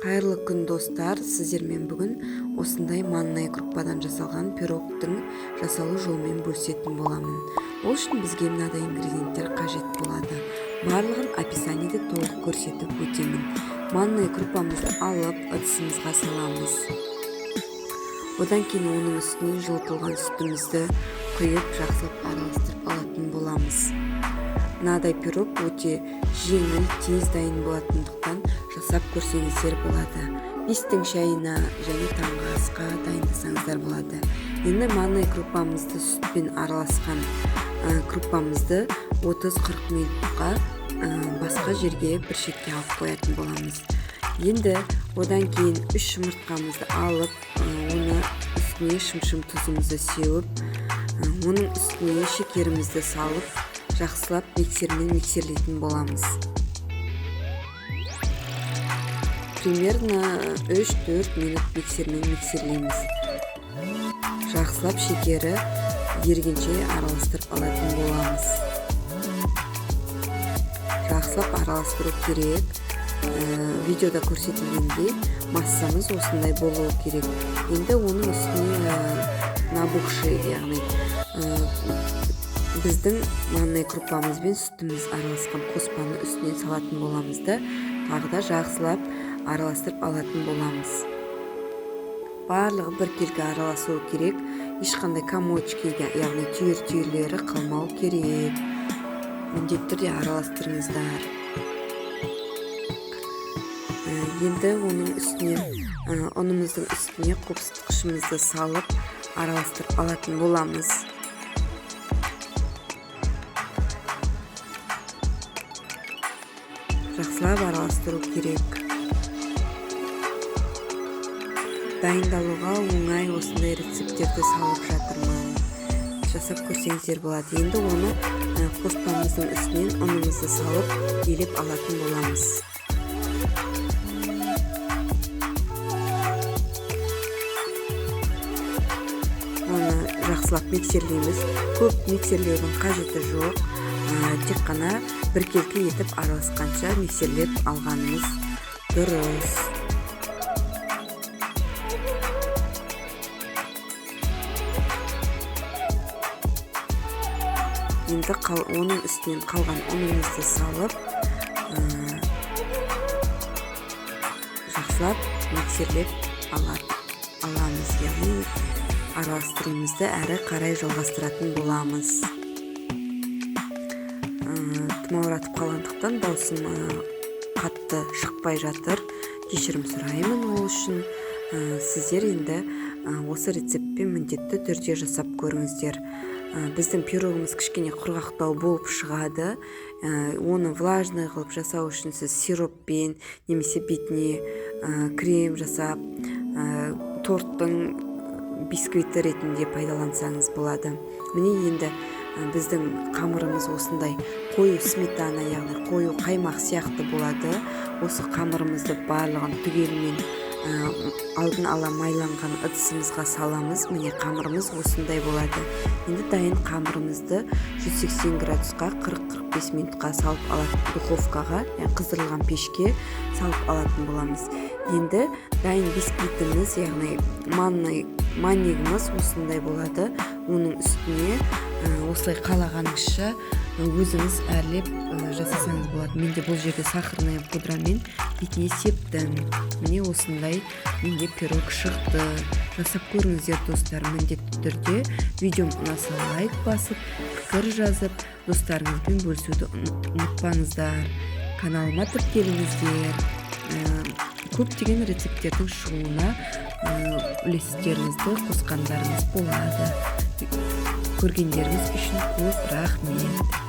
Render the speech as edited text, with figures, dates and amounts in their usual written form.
Қайырлы күн, достар! Сіздермен бүгін осындай манная крупадан жасалған пирогтың жасалу жолымен бөлісетін боламын. Ол үшін бізге мынадай ингредиенттер қажет болады. Барлығын описаниеде толық көрсетіп өтемін. Манная крупамызды алып, ыдысымызға саламыз. Одан кейін оның үстіне жылытылған сүтімізді құйып, жақсылап араластырып алатын боламыз. Мынадай пирог өте жеңіл, тез дайын болатындықтан жасап көрсеңіздер болады. Бестің шайына және таңғы асқа дайындасаңыздар болады. Енді манный крупамызды, сүтпен араласқан крупамызды 30-40 минутқа басқа жерге, бір шетке алып қоятын боламыз. Енді одан кейін 3 жұмыртқамызды алып, оны үстіне шымшым тұзымызды сеуіп, оның үстіне шекерімізді салып, жақсылап миксермен миксерлейтін боламыз. Примерно 3-4 минут миксермен миксерлейміз. Жақсылап шекері ергенше араластырып алатын боламыз. Жақсылап араластыру керек. Видеода көрсетілгендей массамыз осындай болуы керек. Енді оның үстіне набухший, яғни біздің манный крупамыз бен сүтіміз араласқан қоспаны үстіне салатын боламыз да, тағы да жақсылап араластырып алатын боламыз. Барлығы біркелкі араласуы керек. Ешқандай комочки, яғни түйір-түйірлері қалмау керек. Міндетті түрде араластырыңыздар. Енді оның үстіне, ұнымыздың үстіне қопсытқышымызды салып, араластырып алатын боламыз. Жақсылап араластыру керек. Дайындалуға оңай осындай рецепттерді салып жатырмын. Жасап көрсеңіздер болады. Енді оны қоспамыздың үстінен ұнымызды салып, елеп алатын боламыз. Оны жақсылап миксерлейміз. Көп миксерлеудің қажеті жоқ. Тек қана біркелкі етіп араласқанша миксерлеп алғанымыз дұрыс. Енді оның үстінен қалған ұнымызды салып, жақсылап миксерлеп аламыз, яғни араластыруымызды әрі қарай жалғастыратын боламыз. Тұмауратып қалғандықтан даусым қатты шықпай жатыр. Кешірім сұраймын ол үшін. Сіздер енді осы рецептпен міндетті түрде жасап көріңіздер. Біздің пирогымыз кішкене құрғақтау болып шығады. Оны влажный қылып жасау үшін сіз сироппен немесе бетіне крем жасап, торттың бисквиті ретінде пайдалансаңыз болады. Міне, енді біздің қамырымыз осындай қою сметана, яғни қою қаймақ сияқты болады. Осы қамырымызды барлығын түгелімен алдын ала майланған ыдысымызға саламыз. Міне, қамырымыз осындай болады. Енді дайын қамырымызды 180 градусқа 40-45 минутқа салып алатын духовкаға, яғни қыздырылған пешке салып алатын боламыз. Енді дайын бисквитіміз, яғни маннигіміз осындай болады. Оның үстіне осылай қалағаныңызша өзіңіз әрлеп жасасаңыз болады. Мен де бұл жерде сахарная пудрамен бетіне септім. Міне, осындай менде пирог шықты. Жасап көріңіздер, достар, міндетті түрде. Видеом ұнаса, лайк басып, пікір жазып, достарыңызбен бөлісуді ұмытпаңыздар. Каналыма тіркеліңіздер. Көптеген рецепттердің шығуына үлестеріңізді қосқандарыңыз болады. Көргендеріңіз үшін көп рахмет.